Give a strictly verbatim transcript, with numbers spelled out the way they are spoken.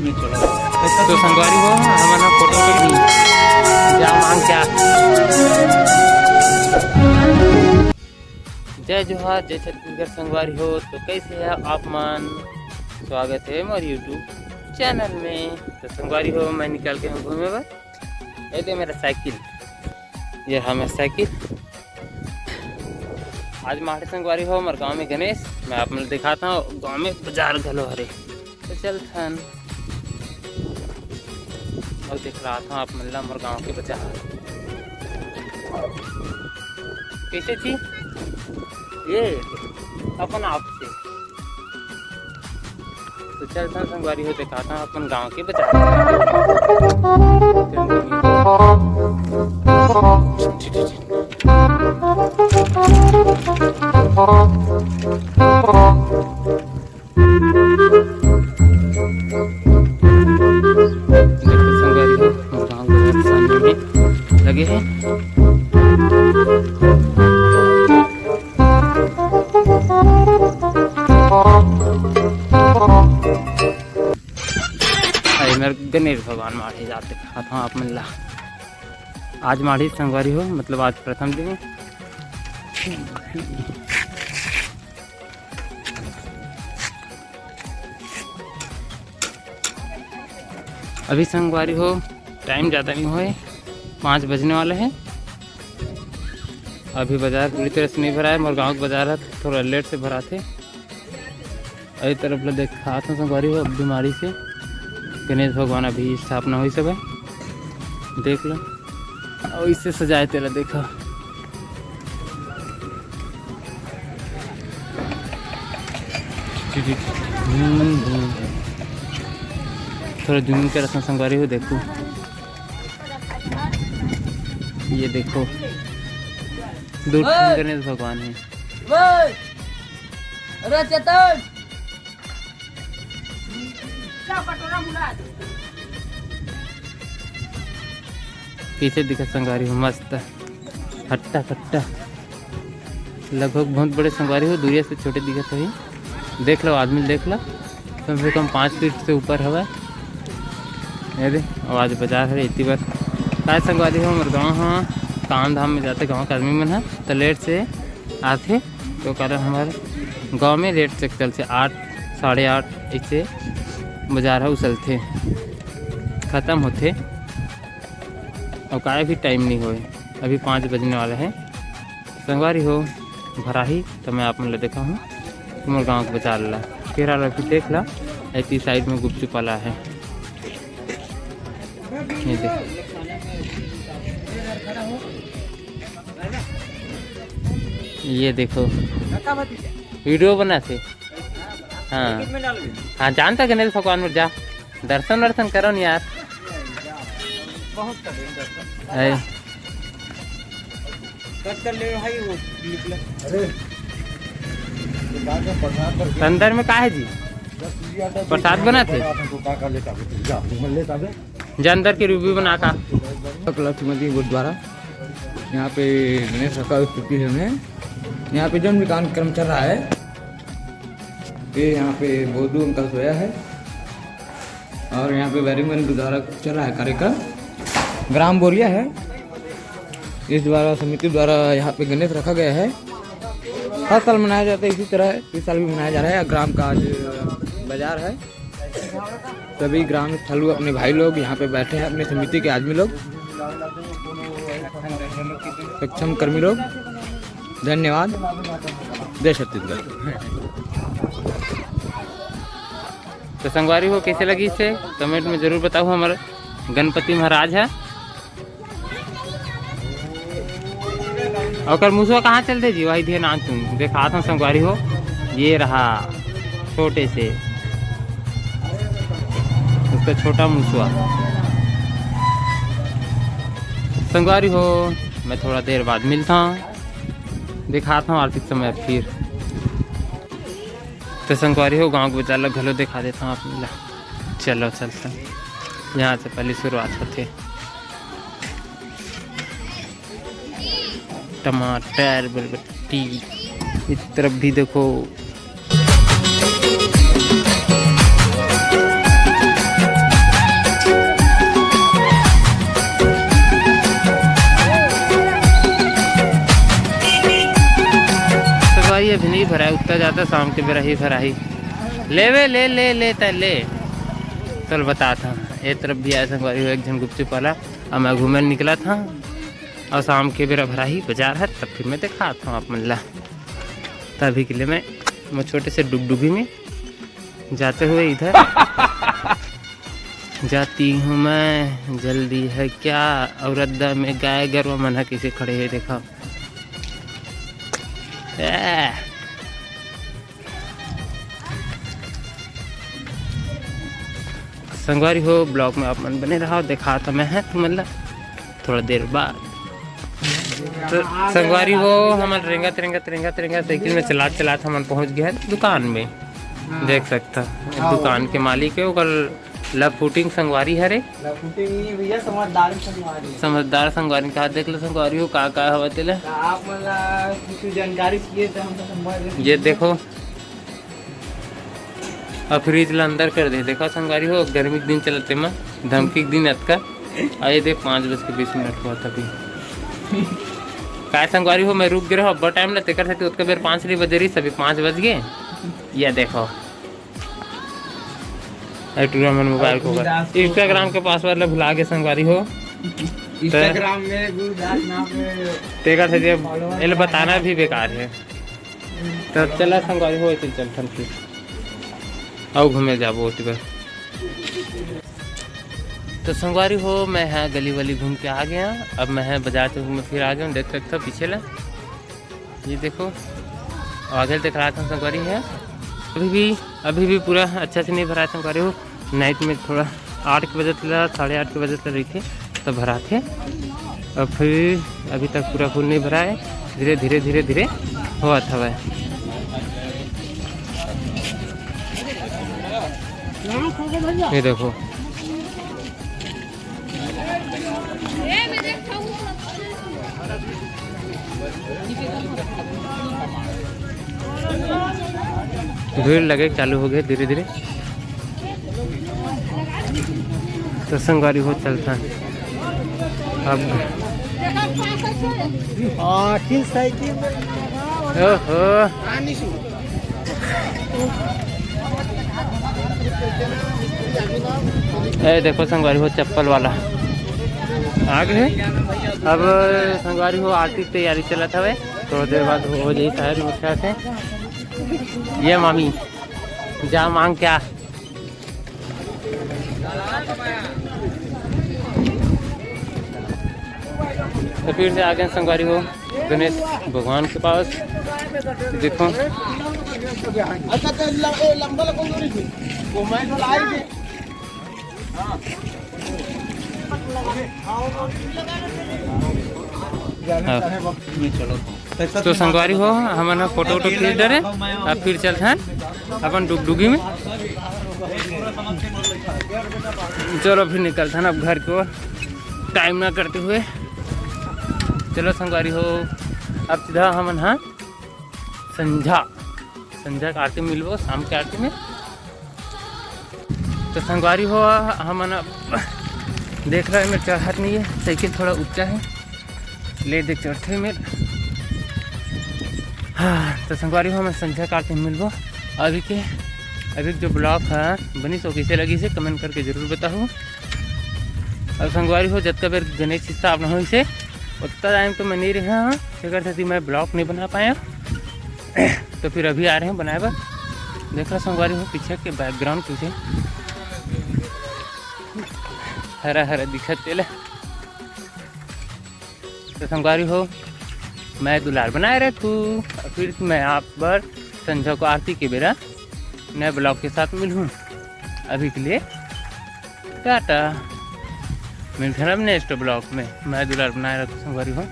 तो संगवारी हो, हमन ह फोटो ले ली। जा मांग क्या? जय जोहार, जय छत्तीसगढ़ संगवारी हो। तो कैसे है आप मन? स्वागत है मोर YouTube चैनल में। तो संगवारी हो, मैं निकल के हूँ घूमे बर। ये दे मेरा साइकिल, ये रहा मेरा साइकिल। आज माढ़े संगवारी हो, हमर गांव में गणेश, मैं आप मन ल दिखाता हूँ, गांव में बाजार घलो हरे। तो चलथन और दिखलात हूँ आप मन ला मोर गांव के बाजार। कैसे थी ये अपन आप से। तो चलथन संगवारी हो, दिखाता हूँ अपन गांव के बाजार। देखो संगवारी हो, मोर गांव के सामने में लगे हे। अरे मेर गणेश भगवान माढ़े जात दिखात हूँ आप मन ला। आज माढ़े संगवारी हो, मतलब आज प्रथम दिन हे। अभी संगवारी हो, टाइम ज़्यादा नहीं होए, पाँच बजने वाला है। अभी बाजार पूरी तरह से नहीं भरा है, मोर गांव के बाजार है, थोड़ा लेट से भराथे। अई तरफ ले देखात हूँ संगवारी हो, अब बीमारी से गणेश भगवान अभी स्थापना होइस हवय, देख लो। अउ इसे सजाए तेला देखा। थोड़ा जूम करत हूँ संगवारी हो, देखो, ये देखो, दो ठन गणेश भगवान है। अरे चेतन, कइसे दिखत संगवारी हो? मस्त, हट्टा कट्टा, लगभग बहुत बड़े संगवारी हो, दूरिया से छोटे दिखत होही। देख लो, आदमी देख लो, कम से कम पाँच फीट से ऊपर हवय। ये दे, अउ आज बाजार हरे, इतनी बार काय संगवारी हो, हमर गाँव ह कान धाम में जाथे, गाँव के आदमी मन ह त लेट से आथे, तो कारण हमर गाँव में लेट से चलथे, आठ, साढ़े आठ ऐसे बाजार ह उछलथे, खत्म होथे। अउ काय भी टाइम नहीं होए, अभी पाँच बजने वाला है। संगवारी हो, भराही तो मैं आप मन ल देखा हूँ, मोर गाँव के बाजार ला, केरा ला भी देख ला, ऐसी साइड में गुपचुप वाला है। ये देख, ये देखो, वीडियो बनाथे। हाँ, हाँ, जानता गणेश भगवान में जा, दर्शन वर्शन करो न यार। बहुत कठिन दर्शन। ऐ। कट कर ले भाई, वो निकले। अरे, तो का का प्रसाद करके अंदर में का है जी? दस रुपया का प्रसाद बनाथे। तो का का लेता बे? जा, मैं लेता बे। जा अंदर के रूबी बना का। लक्ष्मी गुरुद्वारा, यहाँ पे गणेश रखा हुआ स्तुति है। यहाँ पे जौन भी कार्यक्रम चल रहा है, ये यहाँ पे बोधू अंकल सोया है और यहाँ पे बैरिंग मैन द्वारा चल रहा है कार्यक्रम। ग्राम बोरिया है, इस द्वारा समिति द्वारा यहाँ पे गणेश रखा गया है। हर साल मनाया जाता है इसी तरह, इस साल भी मनाया जा रहा है। ग्राम का आज बाजार है, सभी ग्राम ठलू अपने भाई लोग यहाँ पे बैठे हैं, अपने समिति के आदमी लोग, सक्षम कर्मी लोग। धन्यवाद। जय छत्तीसगढ़। तो संगवारी हो, कैसे लगी इसे कमेंट में जरूर बताओ। हमारे गणपति महाराज है, ओकर मुसवा कहाँ चलथे जी? वही ध्यान आन तुम देखात हूँ संगवारी हो, ये रहा छोटे से उसका छोटा मुसवा। संगवारी हो, मैं थोड़ा देर बाद मिलता हूँ, दिखाता हूँ आरती के समय फिर। तो संगवारी हो, गाँव के बाजार ला घलो दिखा देता हूँ आप ला। चलो चलता हूँ, यहाँ से पहले शुरुआत होते। टमाटर, बरबट्टी, इस तरफ भी देखो। जाता शाम के बेरा ही भराही। लेवे, ले, ले, ले, तै ले। चल बताथंव, ए तरफ भी आय संगवारी हो एक झन गुपचुप वाला। अब मैं घूमे निकलथंव अउ शाम के बेरा भराही बाजार हर, तब फिर मैं देखाथंव आप मन ला। तभी के लिए मैं, मैं छोटे से डुगडुगी में जाते हुए इधर जाती हूँ मैं, जल्दी है क्या? अउ रद्दा में गाय गरवा मन ह कइसे खड़े हे, देखा। ए। संगवारी हो, vlog में आप मन बने रहा, देखाथंव मैं ह तुमन ला थोड़ा देर बाद। तो संगवारी हो, हमन रेंगत, रेंगत, रेंगत, रेंगत साइकिल में चलात, चलात हमन पहुंच गए हैं दुकान में। देख सकता, दुकान के मालिक है, ओकर लफुटिंग संगवारी हरे। लफुटिंग नहीं भैया, समझदार संगवारी है। समझदार संगवारी कहा, देख लो संगवारी हो, का का हवा तेला। तो आप मन ला कुछ जानकारी चाहिए तो हम तो संभव ये देखो, अब फ्रिज ला अंदर कर दे। देखा संगवारी हो, गर्मी के दिन चलते मा, धमकी के दिन अतका। आए दे, पाँच बज के बीस मिनट हुआ था अभी। काय संगवारी हो, मैं रुक गए रहो, अब्बड़ टाइम ला, तेकर सेती ओतका बेर पाँच नहीं बजे रही, अभी पाँच बज गए। ये देखो, ए टूरा मन मोबाइल को गुरुदास को Instagram के पासवर्ड ला भुला गए संगवारी हो। Instagram में गुरुदास नाम में तेकर सेती अब follower एला बताना भी बेकार है। तो चला संगवारी हो, ऐसे चलथन फिर। आओ घूमे जाबो ओती बर। तो संगवारी हो, मैं ह गली वली घूम के आ गया। अब मैं ह बाजार से घूम फिर आ गया हूँ। देख सकते हो पीछे ला, ये देखो, आगे देख रहा था संगवारी है। अभी भी, अभी भी पूरा अच्छा से नहीं भरा है संगवारी हो। नाइट में थोड़ा आठ के बजे तक, साढ़े आठ के बजे तक रहिथे, तब भराथे। और फिर अभी तक पूरा फुल नहीं भरा है, धीरे धीरे, धीरे धीरे होवत हवय। ये देखो, भीड़ लगे चालू हो गए धीरे धीरे। तो संगवारी हो चलता अब। आखिर साइकिल में ओहो। ए देखो संगवारी हो, चप्पल वाला आ गए। अब संगवारी हो, आरती के तैयारी चलत हवे, थोड़ा देर बाद हो जाई शायद मोर ख्याल से। ये मामी, जा मांग क्या। तो फिर से आ गए संगवारी हो गणेश भगवान के पास। देखो, अच्छा, तो ल-, ए, लंबा लगन दो रे। वो मैं तो लाई थे। हाँ। तो संगवारी हो, हमन ह फोटो वोटो खींच डरे, अब फिर चलथन अपन डुगडुगी में। चलो फिर निकलथन अब घर की ओर, टाइम ना करते हुए। चलो संगवारी हो, अब सीधा हमन ह संझा, संझा के आरती में मिलबो, शाम के आरती में। तो संगवारी हो, हमन अब देख रहे, मेरे चढ़त नहीं है, साइकिल थोड़ा ऊंचा है, ले देख चढ़ते मेरे। हाँ, तो संगवारी हो, हमन संझा के आरती में मिलबो। अभी के, अभी के जो vlog है बनी, सो कैसे लगी से comment करके जरूर बताओ। और संगवारी हो, जतका बेर गणेश स्थापना होइसे, उतना टाइम तो मैं नहीं रहा, तेकर सेती मैं vlog नहीं बना पाया। तो फिर अभी आ रहे हैं बनाए बर। देख रहा संगवारी हो पीछे के background पीछे हरा हरा दिखत तेला। तो संगवारी हो, मैं दुलार बनाए रहथू, फिर मैं आप बर संझा को आरती के बेरा नए vlog के साथ मिलूँ। अभी के लिए टाटा, मिलते हैं अब next vlog में। मैं दुलार बनाए रहथू संगवारी हो।